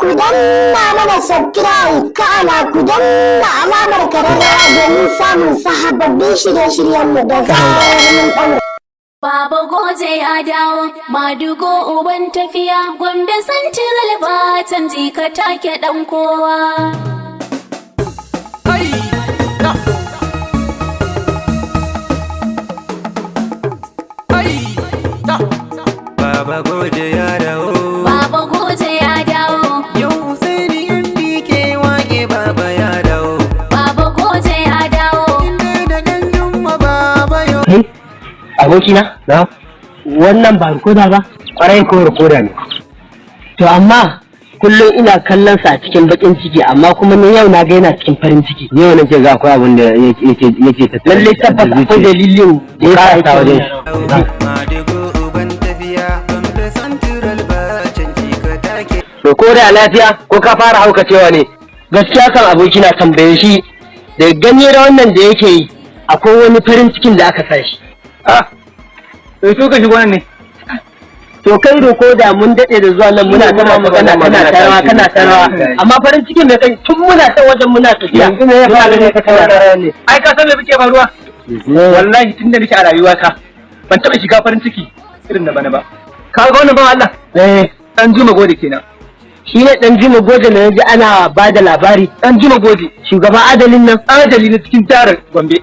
Ku danna mana subscribe, kana ku danna alamar kararrawa domin samun sababbin shirye-shiryenmu da zarar mun ɗaura. Baba Goje ya dawo, Madugo uban tafiya, Gombe Central ba canji, ka take ɗan kowa. Ai, da. Ai, da. Baba Goje ya dawo. Baba Goje ya dawo, Yau Usaini MD ke wake, Baba ya dawo. Baba Goje ya dawo. Inda da ɗan Jumma Baba yau. Kai, abokina, na wannan ba rikoda ba? Kwarai ko, rikoda ne. To amma kullum ina kallon sa a cikin bakin ciki, amma kuma ni yau na ga yana cikin farin ciki. Yau nake ga akwai abin da yake tattare Lallai tabbas akwai dalilin da ya sa karasa yake wajen wannan. shi. Madugo uban tafiya, Gombe Central ba canji, ka take. To ko da lafiya, ko ka fara haukacewa ne? Gaskiya kan, abokina, tambaye shi da gani da wannan da yake yi, akwai wani farin cikin da aka sa shi. Ah, to so ka shigo nan ne. To kai rikoda, mun daɗe da zuwa nan, muna ta magana, kana tarawa, kana tarawa, amma farin cikin mai kai tun muna ta wajen muna tafiya. Yanzu ne ya fara ne ka tara ne? Ai ka san me muke faruwa? Wallahi tun da nake a rayuwata ban taɓa shiga farin ciki irin na bana ba. Ka ga wannan bawan Allah? Eh. Dan Juma Goje kenan. Shi ne dan Juma Goje na yaji ana ba da labari? Dan Juma Goje. Shugaban adalin nan? Adali na cikin jihar Gombe.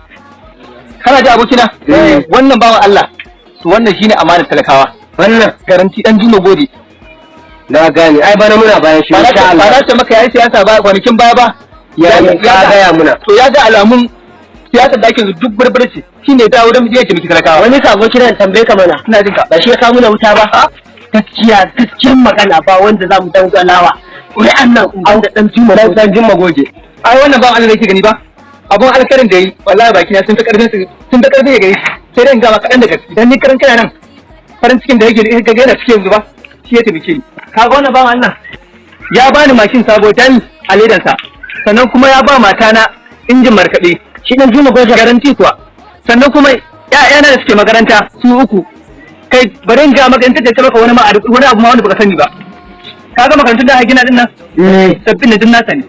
Kana ji, abokina? Eh. Wannan bawan Allah, to wannan shine amanar talakawa. Wannan Garanti Dan Juma Goje. na gane, ai bana muna bayan shi Ba na insha ba Allah. na ce maka yayi siyasa ba kwanakin baya ba. Ya ka gaya muna. To ya ga alamun siyasar da ake yanzu duk barbarci, shine dawo don ya taimaki talakawa. Wani ka, abokina, tambaye ka mana. Ina jin ka. Ba shi ya kawo mana wuta ba? Gaskiya, gaskiyar magana, ba wanda za mu dangalawa ƙuri'an nan an da dan Juma. Dan Juma Goje. Ai wannan bawan Allah da yake gani ba, abun alkarin da yi, wallahi baki na sun fi karfin su, sun fi karfin ya gani, sai dai in gama kaɗan da gaske. Dan ni karan kana nan farin cikin da yake ga yana cikin yanzu ba, shi ya taimake ni. Kaga wannan bawan Allah ya bani mashin sabo dan a ledansa, sannan kuma ya ba matana injin markaɗe. Shi dan Juma Goje? Garanti kuwa. Sannan kuma ƴaƴana da suke makaranta su uku, kai bari in ga maka, in tattace maka wani ma wani abu ma wanda baka sani ba. Kaga makarantun da aka gina din nan sabbin da duk nasa ne.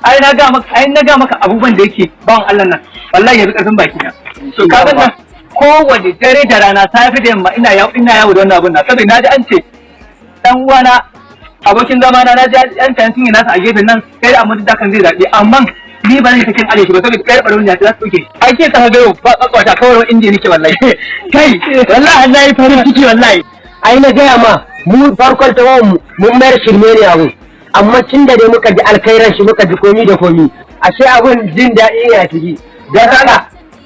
Ai na ga maka abubuwan da yake bawan Allah nan, wallahi yanzu karfin baki na. To kaga nan kowane dare da rana, safe da yamma, ina yawo da wannan abun nan, saboda naji an ce dan uwana, abokin zama na, naji an ce an cinye nasa a gefen nan. Kai da amma duk da kan zai zaɓe, amma ni ba zan sakin aje shi ba, saboda kai ɓarin ya za su ɗauke shi. Ai ke ta ga yau ba tsakwata kawai inda nake, wallahi. Kai, wallahi na yi farin ciki, wallahi. Ai na gaya ma, mu farkon tawon mu mun mayar shirme ne abun, amma tun da dai muka ji alkhairan shi, muka ji komi da komi, ashe abun jin daɗi ne a ciki.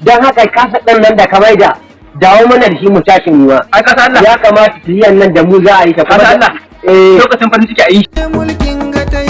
Don haka kasa ɗan nan da ka maida, dawo mana da shi mu tashi mu ma. Ai ka san Allah. Ya kamata tafiyan nan da mu za a yi ta. Ka san Allah. Eh. Lokacin farin ciki a yi. Mulkin gata.